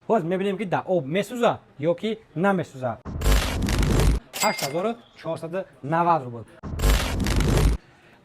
Ҳоз мебинем, ки дар об месӯза ё ки намесӯза. 8490 рубл.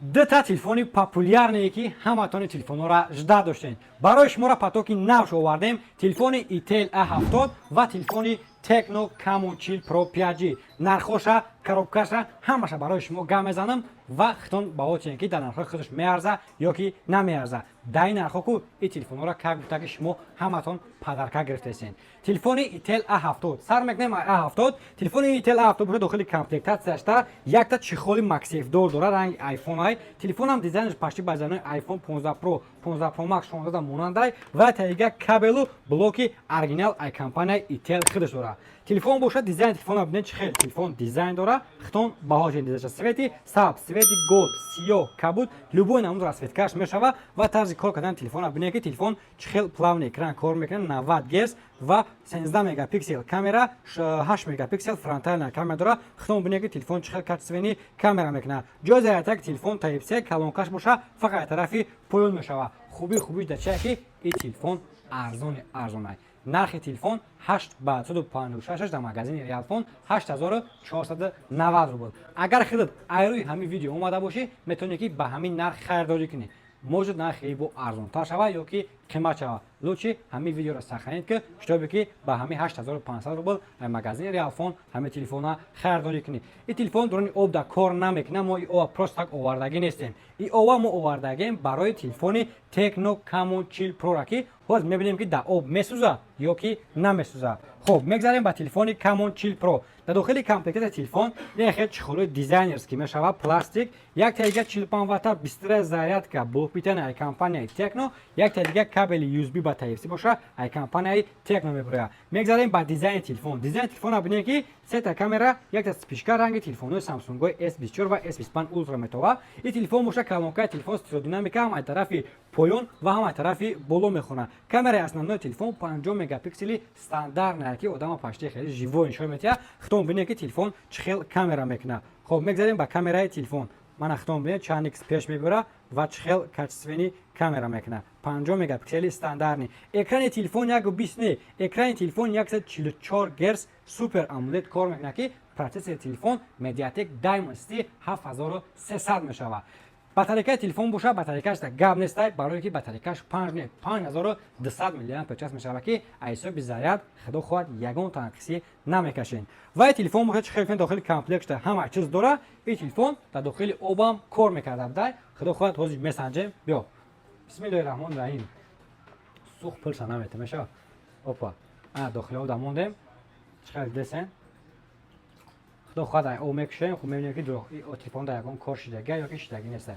Дута телефони популярные, ки ҳаматони телефонҳоро ждать доштем, барои шуморо потоки навш овардем: телефони Itel A70 ва телефони Tecno Camon 40 Pro 5G. Нархоша, коробкаша, ҳамаша барои шумо гап мезанам ва хитон баҳо чием, ки дар нархҳои худаш меарза ё ки намеарза. Дар ин нархҳо ку ин телефонҳоро как гуфта, ки шумо ҳаматон подарка гирифтесен. Телефони Itel A70 сар мекунем. A70, телефони Itel A70 боша, дохили комплектатсияшта якта чехоли MagSafe дор дора, ранги iPhone ай. Телефонам дизайнаш почти ба дизайнои iPhone 15 Pro, 15 Pro Max, 16 монандай ва таига кабелу блоки оригинал ай компанияи Itel худаш дора. Телефон боша, дизайни телефона бинед, чӣ хел телефон дизайн дора. Хитон баҳо чен дизайнша: цвети сабз, цвети gold, сиёҳ, кабуд, любой намуд расцветкаш мешава. Ва тарзи кор кардани телефона бинед, ки телефон чӣ хел плавный экран кор мекунад, 90 герц ва 13 мегапиксел камера, 8 мегапиксел фронтальная камера дора. Хитон бинед, ки телефон чӣ хел качественный камера мекунад. Ҷои зарядтаки телефон Type-C, колонкаш боша, фақат тарафи поён мешава. Хуби хубиш дар чие, ки ин телефон арзони арзонай. Нархи телефон 8 ба 156, дар магазини Реалфон 8490 рубл. Агар худат айрӯи ҳамин видео омада бошӣ, метавонӣ, ки ба ҳамин нарх харидорӣ кунӣ. Может, нархи бо арзонтар шава ё ки қимат шава. Лучше ҳамин видеоро сохранить ки, чтобы ки ба ҳамин 8500 рубл магазини Реалфон ҳамин телефона харидорӣ кунӣ. Ин телефон дуруни об да кор намекунад. Мо ин ова просто так овардагӣ нестем. Ин ова мо овардагем барои телефони Tecno Camon 40 Pro, ки ҳоз мебинем, ки дар об месӯза ё ки намесӯза. Хуб, мегзарем ба телефони Camon 40 Pro. Дар дохили комплектати телефон яхе чехолои дизайнерский мешава, пластик, як таига 45 ватта быстрая зарядка, блок питания ай компанияи Tecno, як таига кабели USB ба Type-C боша, ай компанияи Tecno мебирояд. Мегзарем ба дизайни телефон. Дизайни телефонро бинем, ки сета камера, якта вспышка, ранги телефонҳои Samsung S24 ва S25 Ultra метова. Ин телефон боша, колонкаи телефон стереодинамика, ҳам ай тарафи поён ва ҳам ай тарафи боло мехонад. Камераи основной телефон 50 мегапиксели стандартная, ки одама почти хеле живой нишон медиҳад. Хитон бинед, ки телефон чӣ хел камера мекунад. Хоб, мегзарем ба камераи телефон. Мана, хитон бинед, чанд икс пеш мебара ва чӣ хел качественный камера мекунад, 50 мегапиксели стандартный. Экрани телефон 1,20 не, экрани телефон 144 герц Super AMOLED кор мекунад, ки процессори телефон MediaTek Dimensity 7300 мешавад. Батарейкаи телефон боша, батарейкаш гап нестай, барое ки батарейкаш 5 не, 5200 миллиампер час мешавад, ки ҳисоби заряд, худо хоҳад, ягон танқисӣ намекашед. Ва телефон боша, чӣ хел дохили комплектша ҳама чиз дора. Ин телефон дар дохили обам кор мекарда будай. Худо хоҳад, ҳозир месанҷем. Биё, бисмиллоҳи раҳмони раҳим. Сух пулса намета мешавад. Опа, ана, дохили об мондем. Чӣ хел десен? Худо хоҳад, об мекушем. Хуб, мебинем, ки телефон дар ягон кор шидага ё ки шидагӣ неста.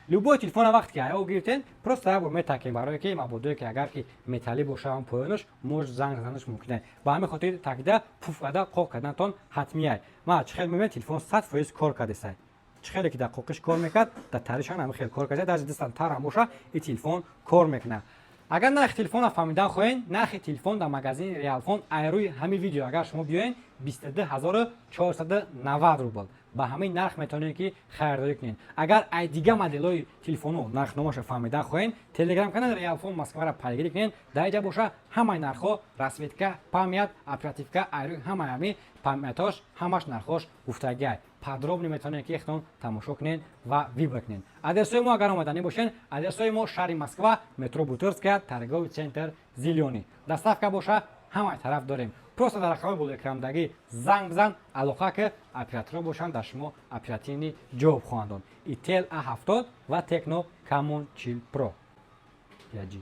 Любой телефона вақте ки об гирифтен, просто як бор метакем, барое ки мабодое ки агар ки металлӣ боша, ҳам поёнаш может занг занаш мумкин. Ба ҳамин хотир такида, пуф карда, қоқ карданатон ҳатмияй. Ма чӣ хел мебинем, телефон 100% кор кардесай. Чӣ хеле ки дар қоқиш кор мекард, дар таришан ҳамин хел кор карда. Даже дастан тарам боша, ин телефон кор мекунад. Агар нархи телефонро фаҳмидан хоҳед, нархи телефон дар магазини Реалфон айрӯи ҳамин видео агар шумо биёед, 22 490 рубл. Ба ҳамин нарх метавонед, ки харидорӣ кунед. Агар ай дига моделҳои телефонҳо нархномаша фаҳмидан хоҳед, телеграм канали Реалфон Москваро пайгирӣ кунед. Дар инҷа боша, ҳамаи нархҳо, расцветка, память, оперативка, айрӯи ҳамаи ҳамин памятош, ҳамаш нархҳош гуфтагиай. Подробно метавонед, ки ихтон тамошо кунед ва выбор кунед. Адресҳои мо, агар омаданӣ бошед, адресҳои мо: шаҳри Москва, метро Бутырская, торговый центр «Зелёный». Доставка боша, ҳамаи тараф дорем. Просто дар рақамҳои болоэкрамдагӣ занг бизан, алоқа ки, операторҳо бошанд, дар шумо оперативный ҷавоб хоҳанд дод. Itel A70 ва Tecno Camon 40 Pro 5G.